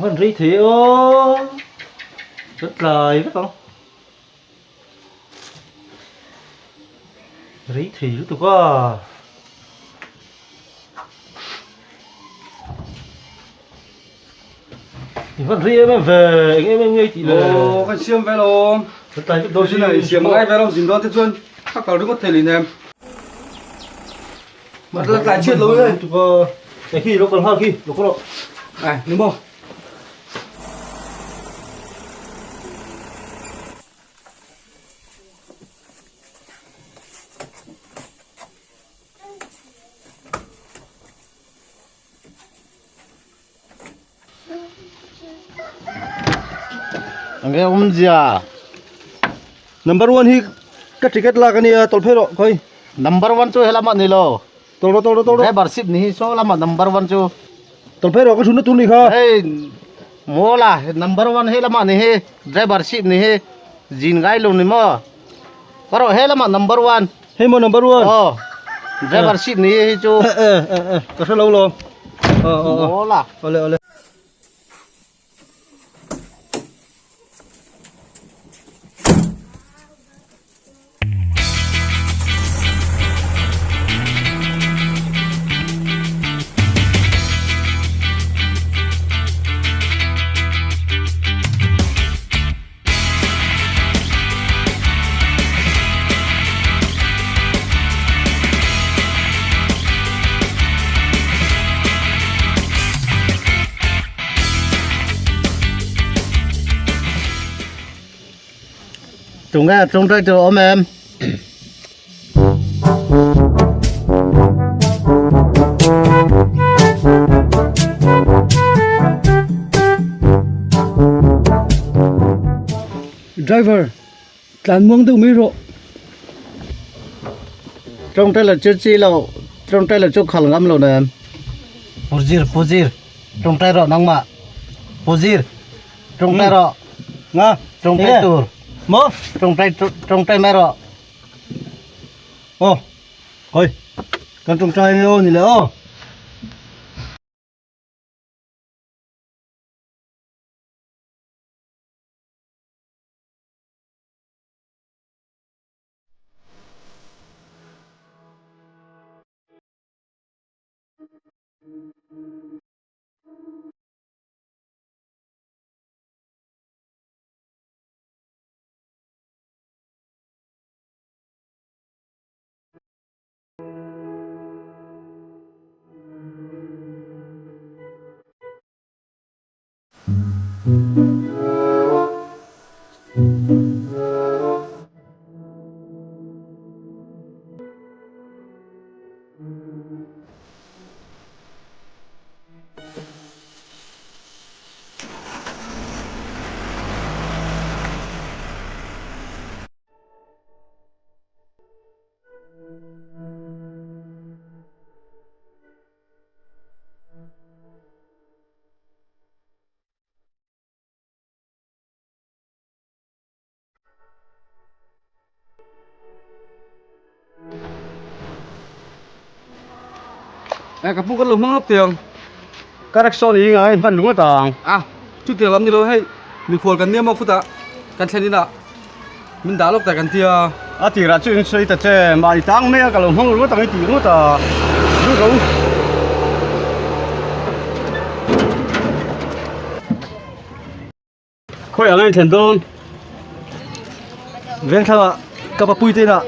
Hman rei thei e aw kan tlai vek ang rei thei lutuk a. I hman rei em em ve eng em em nge i tih le. Aw kan siam ve lo. Kan tlai vek dawn si. I siam ngai ve lo zin dawn te chuan ka kal ringawt thei linem. Mà la tlai chhiat lo e. Lutuk a. Eng khi lo kal nghal khi lo kal rawh. Ai ni maw. Enge awmzia? Number one hi ka ticket lak ania tawlh phei rawh khawi. Number one chu helama ni lo. Tawlh rawh tawlh rawh tawlh rawh. Driver seat ni hi saw lama number one chu. Tawlh phei rawh ka thunna tur ni kha. Hei mawla number one helama ni hi driver seat ni hi zin ngai lo ni maw. Ka rawh helama number one. Hei maw number one. Aw driver seat ni hi chu. Eh eh eh ka hre lo lo. Aw aw aw. Mawla. Awle awle. Tunge tawngtai tur a awm em? Driver, tlan muang deuh mai rawh. Tawngtai la chu chi lo, tawngtai la chu khal ngam lo nen. Puzir, puzir, tawngtai rawh nangmah. Puzir, tawngtai rawh. Nga, tawngtai tur. Maw? Tawngtai, tawngtai mai rawh. Aw, hawi, kan tawngtai nge aw ni le aw. Eh ka pu kan lo hmang lawk tiang. Ka rickshaw ni ngai hman lung atang. Ah chutiang lam ni lo hei mikhual kan nia maw khutah kan thlen inah min dah lawk ta kan tia. A tirah chu in sawi ta che mahni tang mai a ka lo hmang ringawt ang i tih ringawt a lut ro. Khawi ang a inthlen dawn? Vengthlangah ka papui te inah.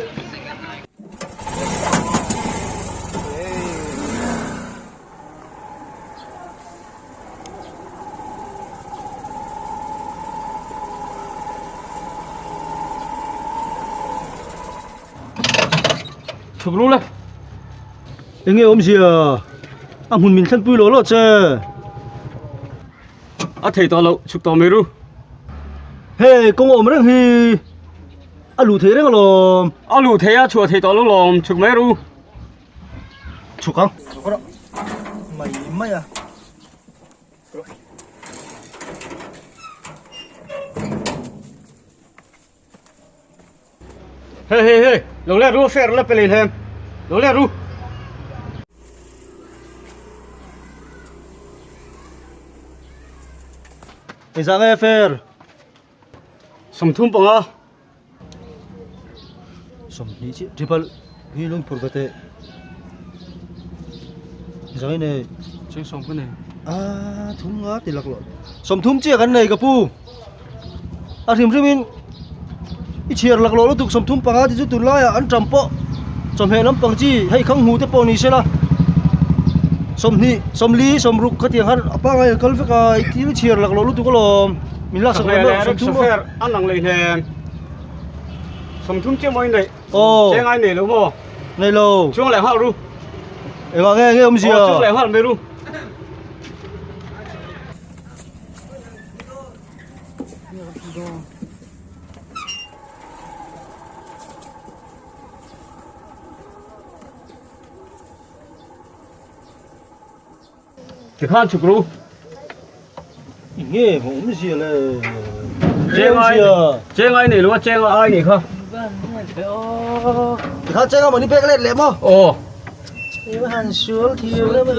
Chhuk lu le. Enge awmzia? A hmun min thlenpui lo lo che. A thei tawh loh chhuk tawh mai ru. Hei kawng awm reng hi a luh thei reng alawm. A luh thei a chhuah thei tawh lo lawm chhuk mai ru. Chhuk ang. Chhuk rawh. Mai mai a. Hei hei hei lo let ru fer la pe lei hlem lo let ru. Engzah nge fair? 35. 20 chi triple hi lung phur vete. Engzah nge nei? Cheng sawm ka nei. A thum nga ti lak lo. 30 chiah kan nei ka pu. A hrim hrim in i chhiar lak lo lutuk 35 te chu tunlaiah an tam pawh chawhmeh lampang chi hei khang hmu te pawh ni sela 20 40 60 khatiang khan a pangngai an kal vek a i thil chhiar lak lo lutuk alawm min laksak lo deuh 30 maw an lang lei hnem 30 chiah maw i neih aw cheng ai nei lo maw nei lo chuang leh nghal ru engah nge nge awmzia aw chuang leh nghal mai ru. Tikhan chhuk ru. Nge awmzia le. Cheng ai cheng ai nei lo a cheng ai nei kha. Tikhan cheng a mawni pek let leh maw? Aw. Han sual thiam le mai.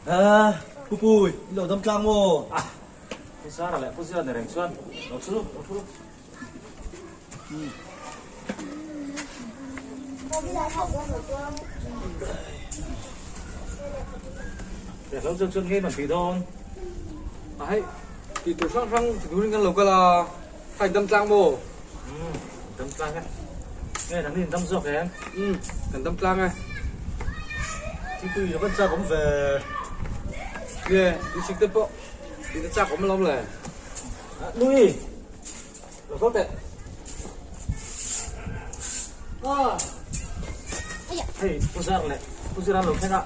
A Pu Pui, i lo dam tlang maw? A, Pu Zara leh Pu Zira ni reng chuan lo thu lu, lo thu lu. Leh lo chuan chuan ngei man tih dawn. A hei, tih tur hrang hrang ti turin kan lo kal a, kha in dam tlang maw? Umm, dam tlang e. Nge nang in dam zawk em? Umm, kan dam tlang e. Thingpui lo kan chak awm ve. Nge, tuisik te pawh in a chak awm alawm le. Nui! Lo kal teh. Hei Pu Zar leh Pu Zira an lo thleng a,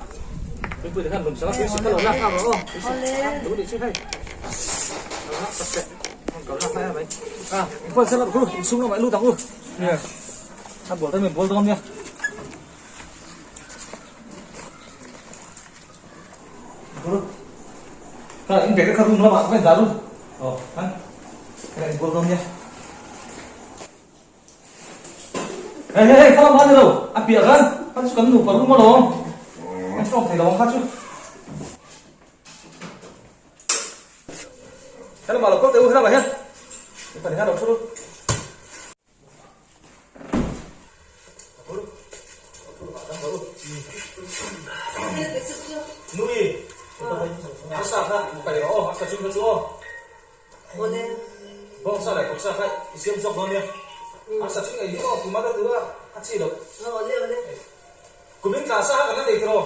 Puipui te khan lum sak a, tuisik ka lo lak nghal rawh aw, tuisik duh nih chu hei ka lo lak sak teh, ka lo lak hnai a mai. A, in pawn sel lam khu, insum lamah i lut ang u. A bual te min bual dawn nia. Kha in bag kha room lamah ka in dah ru. Aw han ka in bual dawn nia. Hei hei hei khalam han ni lo a piah khan kha chu kan nupa room alawm. Kan tawng thei lo ang kha chu. Helamah lo kal teh u helamah hian. In pahnih hian lo thu ru. Nui, a sa kha paih rawh aw, a sa chung kha chu aw. Bawng sa leh kawk sa kha i siam zawk dawn nia. A sa chung ei hi aw, kum a la tura a chi loh. Kumin tla sa kha kan la nei tiraw?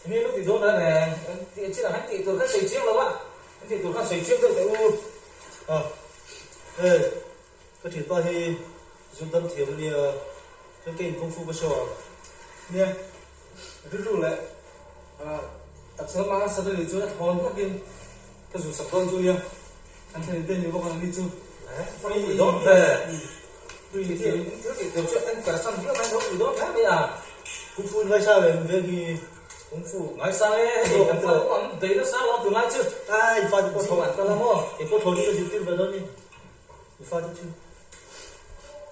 Ni lu ti dawn a reng tih chin ah khan tih tur khan sawi chiang lo a, an tih tur khan sawi chiang deuh teh u. A Hei ka thianpa hi zut dam thiam a nia, chuan kei in kung fu ka show ang. Nia, rilru leh taksa lama a sat a nih chuan a thawn takin ka zut sak dawn chu nia, an thlen in te ni bawk ang ni chu. Pui dawn ve, pui thil tih tur chu en kar san viau mai tho pui dawn hle mai a. Kung fu in ngaisa ve em veng hi? Kung fu ngaisa e, hei kan fate pawh an bei nasa lo tunlai chu. Ai i fate pawh tho an kal a maw? Kei pawh tho ni ka zirtir ve dawn ni i fate chu.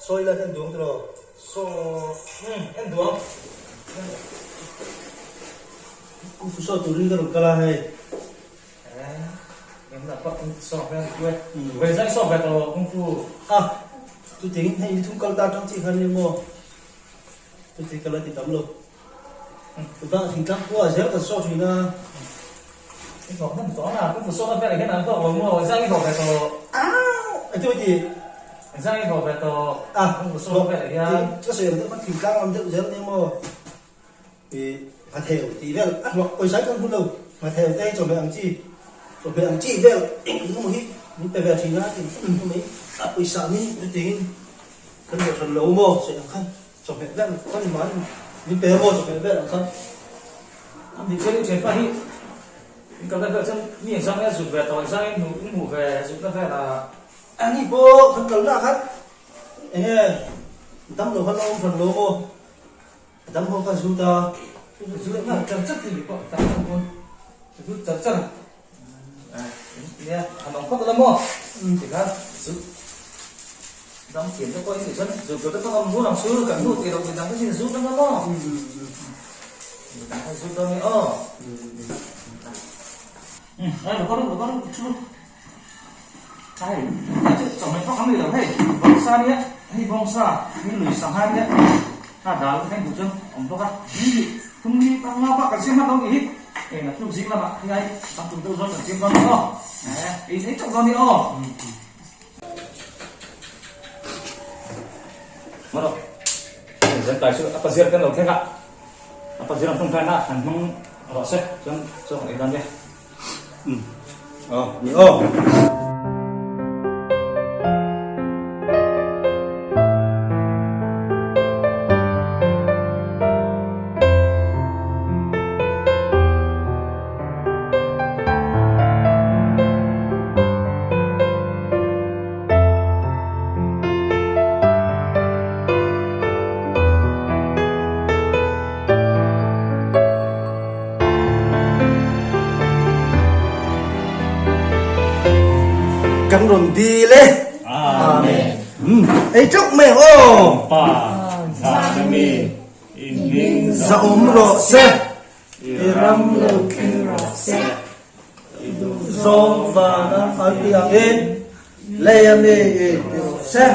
Sawi la en duang tiraw? Saw umm en duang. Kung fu saw turin ka rawn kal a hei. A, chutin hei thum kal ta tang chi khan ni maw? Chuti ka la ti tam lo. Chutah thingtlang khua zel kan saw thin a. I thawk hnem tawh ang a, ka fusawna velah hian an hlawk lo maw? Engzah i thawk ve tawh? Au! Engtin maw i ti? Engzah i thawk ve tawh? A, Ka fusawna velah hian. Ka sawi ang deuh kha thingtlang lam deuh zel nia maw? I nghatheu tih vel a hlawh pawisa hi kan hmu lo, nghatheu te hi chawhmeh ang chi, chawhmeh ang chi vel eng emaw hi min pe ve thin a ti eng mai a pawisa min chutingin kan duh hran lo maw sawi ang khan chawhmeh vel khan mahni min pe maw chawhmeh vel ang khan. A nih chuan i thianpa hi in kalna vel chuan mi engzang nge a zut ve tawh engzang nge in hmuh ve zutna velah. A ni pawh kan kalna khan eng nge damlo khan a awm hran lo maw. A dam ho kha zut a. Zut nghal char char thei pawh tam tak pawn zut char char a. Nia a nawm phawt ala maw tikhan zut dam thiam te pawh in tih chuan zut tur te pawh awm zut ang chu kan nu tih loh tih dang te chin zut anga maw dang kha zut dawn ni aw. Ai lo kar lo kar chu ai chu chawhmeh pawh kan nei lo hei bawngsa nia hei bawngsa hi lui sangha nia kha dal te khan duh chuan awm bawk a ni hi thum hi panga bak kan siam hman lo nih hi eng a tluk zing lamah hei ai tam tum deuh zawng kan siam dawn ni aw ei ei chauh dawn ni aw maw zan tlai chu a pazir te an lo thleng a a pazir an ṭawngṭaina an hmang rawh se chuan chaw kan ei dawn nia. Umm aw ni aw. Kan rawn dil e. Amen. Ei teuh mai ang aw. Pa zan ami i hming Za awm rawh se. I ram lo thleng rawh se. I duh Zawng vana an ti angin lei ami i ti rawh se.